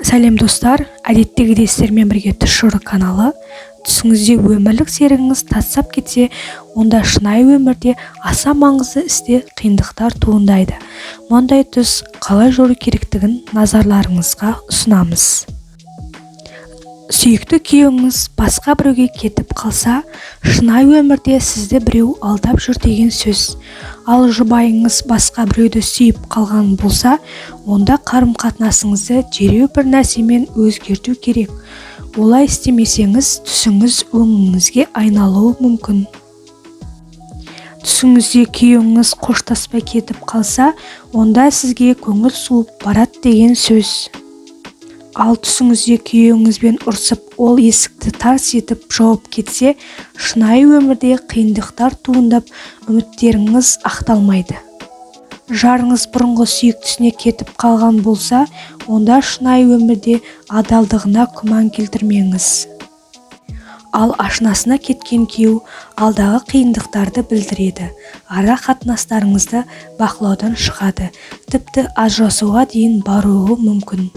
Сәлем, достар! Әдеттегідей сіздермен бірге Түс жоры каналы. Түсіңізде өмірлік серігіңіз тастап кетсе, онда шынайы өмірде аса маңызды істе қиындықтар туындайды. Мұндай түс қалай жору керектігін назарларыңызға ұсынамыз. Сүйікті күйеуіңіз басқа біреуге кетіп қалса, шынайы өмірде сізді біреу алдап жүр деген сөз. Ал жұбайыңыз басқа біреуді сүйіп қалған болса, онда қарым-қатынасыңызды дереу бір нәрсемен өзгерту керек. Олай істемесеңіз, түсіңіз өңіңізге айналуы мүмкін. Түсіңізде күйеуіңіз қоштаспай кетіп қалса, онда сізге көңіл суып барады деген сөз. Ал түсіңізде күйеуіңізбен ұрсып, ол есікті тарс етіп жауып кетсе, шынайы өмірде қиындықтар туындап, үміттеріңіз ақталмайды. Жарыңыз бұрынғы сүйіктісіне кетіп қалған болса, онда шынайы өмірде адалдығына күмән келтірмеңіз. Ал ашынасына кеткен күйеу алдағы қиындықтарды білдіреді, ара қатынастарыңызды бақылаудан шығады, тіпті ажырасуға дейін баруы мүмкін.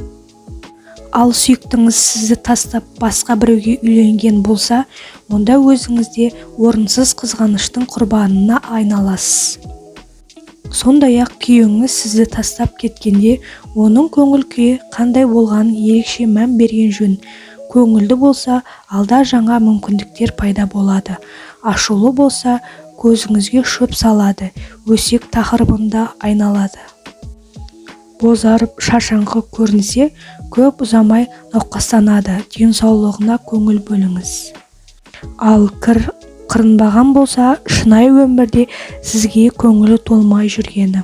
Ал сүйіктіңіз сізді тастап, басқа біреуге үйленген болса, онда өзіңіз де орынсыз қызғаныштың құрбанына айналасыз. Сондай-ақ күйеуіңіз сізді тастап кеткенде оның көңіл күйі қандай болғанын ерекше мән берген жөн. Көңілді болса, алда жаңа мүмкіндіктер пайда болады. Ашулы болса, көзіңізге шөп салады, өсек тақырыбында айналады. Бозарып, шаршаңқы көрінсе, көп ұзамай науқастанады, денсаулығына көңіл бөліңіз. Ал кір қырынбаған болса, шынайы өмірде сізге көңілі толмай жүргені.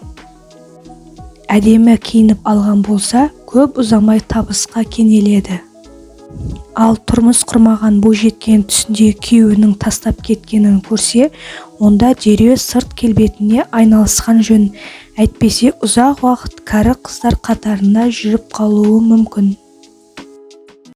Әдемі киініп алған болса, көп ұзамай табысқа кенеледі. Ал тұрмыс құрмаған бойжеткен түсінде күйеуінің тастап кеткенін көрсе, онда дереу сырт келбетіне айналысқан жөн, әйтпесе ұзақ уақыт кәрі қыздар қатарында жүріп қалуы мүмкін.